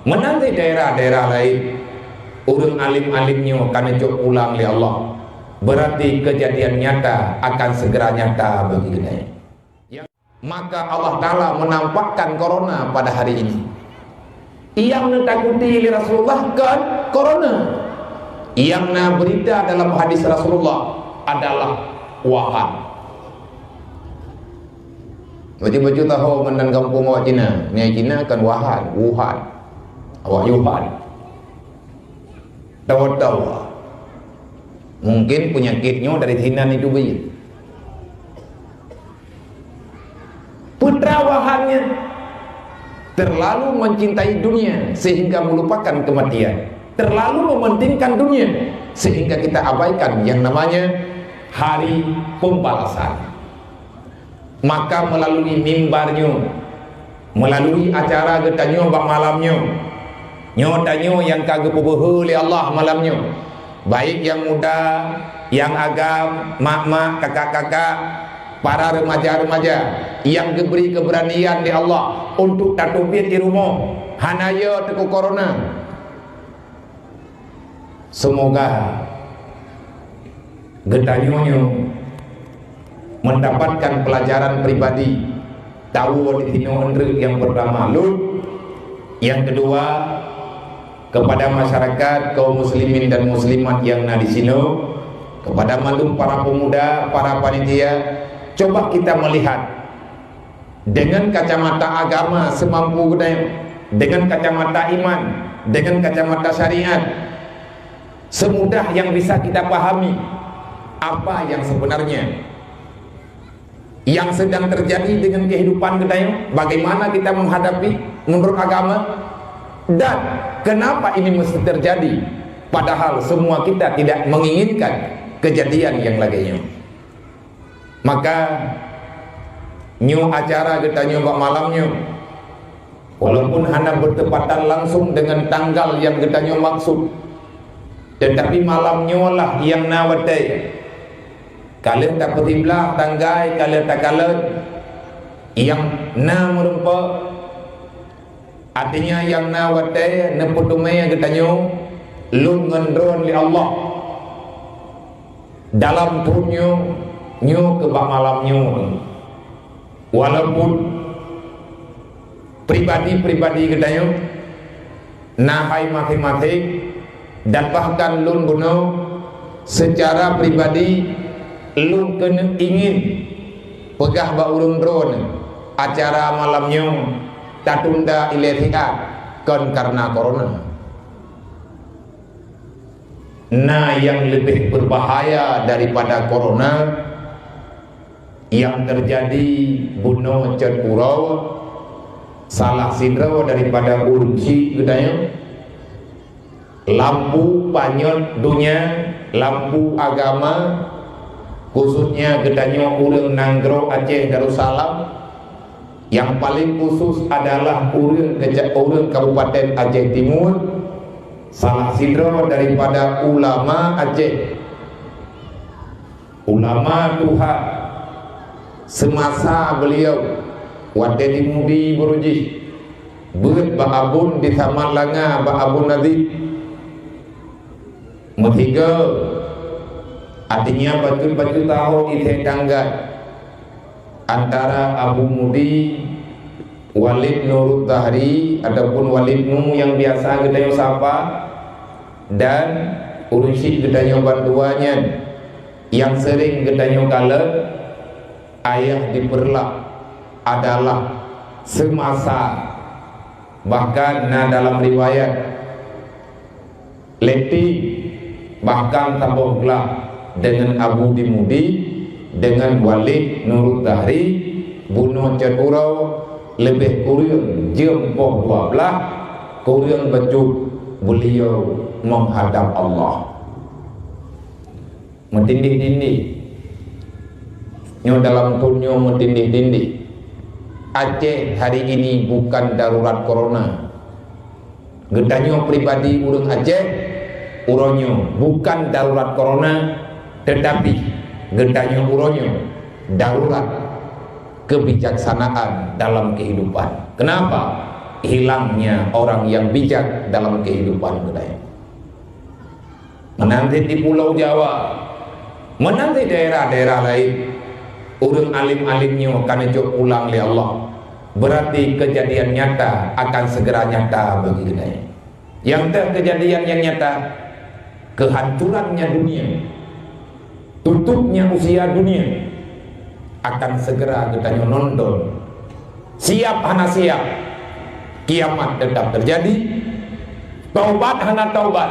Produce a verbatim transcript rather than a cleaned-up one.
Meunan di daerah-daerah laén, ureuëng alim-alim nyoe ka neucok pulang lé Allah. Berarti kejadian nyata akan segera nyata bagi geutanyoe. Maka Allah Ta'ala menampakkan corona pada hari ini. Nyang neutakuti lé Rasulullah kon corona. Nyang na berita dalam hadis Rasulullah adalah Wuhan. Bacut-bacut tahu mandan gampông awak Cina. Ngai Cina kan Wuhan, Wuhan. Awak Wuhan. Tahu-tahu. Mungkin penyakit nyoe dari Cina itu beuh. Putra Wuhan nyan terlalu mencintai dunia sehingga melupakan kematian. Terlalu mementingkan dunia sehingga kita abaikan yang namanya hari pembalasan. Maka melalui mimbar nyoe, melalui acara geutanyoe bak malam nyoe, nyoe tanyoe nyang ka geupeubeuhe lé Allah malam nyoe, baik nyang muda, nyang agam, mak-mak, kakak-kakak, para remaja-remaja nyang geubri keubeuranian lé Allah untuk tateubiet di rumoh, hana yo teungku corona. Semoga geutanyoe nyoe mendapatkan pelajaran pribadi. Tahu di sinoe enreuk yang pertama lôn, yang kedua kepada masyarakat kaum muslimin dan muslimat yang na di sinoe, kepada mandum para pemuda, para panitia, coba kita melihat dengan kacamata agama semampu geutanyoe, dengan kacamata iman, dengan kacamata syariat, semudah yang bisa kita pahami apa yang sebenarnya yang sedang terjadi dengan kehidupan geutanyoe, bagaimana kita menghadapi menurut agama, dan kenapa ini mesti terjadi, padahal semua kita tidak menginginkan kejadian yang lagée nyoe. Maka, nyoe acara geutanyoe bak malam nyoe, walaupun hana bertepatan langsung dengan tanggal yang geutanyoe maksud, tetapi malam nyoe lah nyang na watée. Ka lheueh tapeusiblah tanggai, ka lheueh takalon nyang na meurumpok. Artinya, nyang na watée neupeuteumé geutanyoe lôn ngon droeneuh lé Allah dalam thon nyoe, nyoe keu bak malam nyoe. Walaupun pribadi-pribadi geutanyoe na hai maséng-maséng, dan bahkan lôn bunoe seucara pribadi lôn keuneuk ingin peugah bak ureuëng droeneuh acara malam nyoe tatunda ilée siat kon kareuna corona. Na nyang leubeh beubahaya daripada corona nyang terjadi bunoe cot uroe, salah sidroe daripada ureuëng syiek geutanyoe, lampu panyöt donya, lampu agama, khususnya geutanyoe ureuëng nanggroe Aceh Darussalam, nyang paleng khusus adalah ureuëng keuca-, ureuëng Kabupaten Aceh Timur, salah sidroe daripada ulama Aceh. Ulama tuha seumasa beuliau watée di Mudi beurujih, beuet bak Abon di Samat Langa bak Abon Nazib. Meusigoe, artinya bacut-bacut tahu isée tanggai antara Abu Mudi, Walid Nurul Zahri ataupun Walid Nu yang biasa geutanyoe sapa, dan ureuëng syiek geutanyoe bandua nyan nyang sering geutanyoe kalon, ayah di Peureulak adalah seumasa, bahkan na dalam riwayat, leti, bahkan saboh glah deungon Abu di Mudi, deungon Walid Nurul Zahri, bunoe cot uroe leubeh kureueng jeuem poh dua blaih, kureueng bacut beuliau meuhadab Allah. Meutindih-tindih. Nyoe dalam thon nyoe meutindih-tindih. Aceh hari ini bukan darurat corona. Geutanyoe pribadi ureuëng Aceh, uroe nyoe bukan darurat corona, tetapi geutanyoe uroe nyoe darurat kebijaksanaan dalam kehidupan. Kenapa? hilangnya orang yang bijak dalam kehidupan geutanyoe. Meunan cit di Pulau Jawa, meunan cit daerah-daerah laén, ureuëng alim-alim nyoe ka neujok pulang lé Allah. Berarti kejadian nyata akan segera nyata bagi geutanyoe. Nyang teuh kejadian nyang nyata, kehancurannya dunia, tutupnya usia dunia, akan segera geutanyoe nonton. Siap hana siap, kiamat tetap terjadi. Taubat hana taubat,